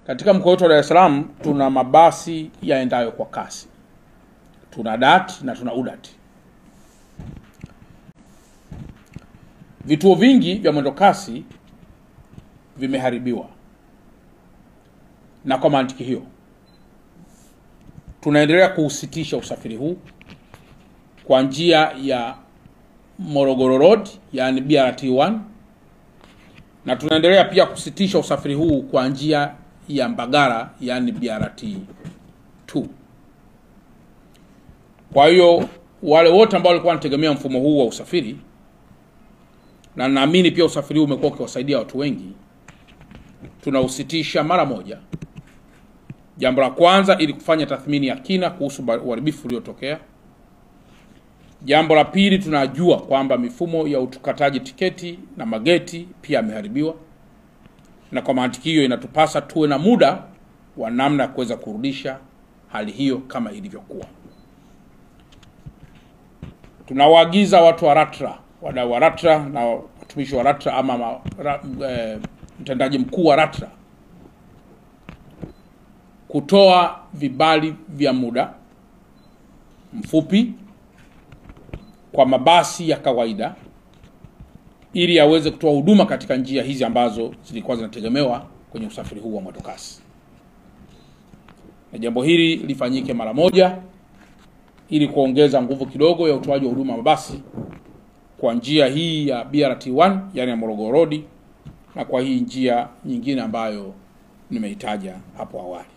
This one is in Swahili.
Katika mkoa wetu wa Dar es Salaam tuna mabasi yaendayo kwa kasi. Tuna DART na tuna UDART. Vituo vingi vya mwendo kasi vimeharibiwa. Na kwa mantiki hiyo tunaendelea kuusitisha usafiri huu kwa njia ya Morogoro Road, yani BRT1, na tunaendelea pia kusitisha usafiri huu kwa njia ya Mbagala, yani BRT2. Kwa hiyo wale wote ambao walikuwa wanategemea mfumo huu wa usafiri, na naamini pia usafiri huu umekuwa ukiwasaidia watu wengi, tunausitisha mara moja. Jambo la kwanza, ili kufanya tathmini ya kina kuhusu uharibifu uliotokea. Jambo la pili, tunajua kwamba mifumo ya utukataji tiketi na mageti pia yameharibiwa, na kwa mantiki hiyo inatupasa tuwe na muda wa namna ya kuweza kurudisha hali hiyo kama ilivyokuwa. Tunawaagiza watu wa LATRA, wadau wa LATRA na watumishi wa LATRA ama mtendaji mkuu wa LATRA kutoa vibali vya muda mfupi kwa mabasi ya kawaida ili yaweze kutoa huduma katika njia hizi ambazo zilikuwa zinategemewa kwenye usafiri huu wa mwendokasi. Na jambo hili lifanyike mara moja ili kuongeza nguvu kidogo ya utoaji wa huduma mabasi kwa njia hii ya BRT1, yani ya Morogoro Road, na kwa hii njia nyingine ambayo nimeitaja hapo awali.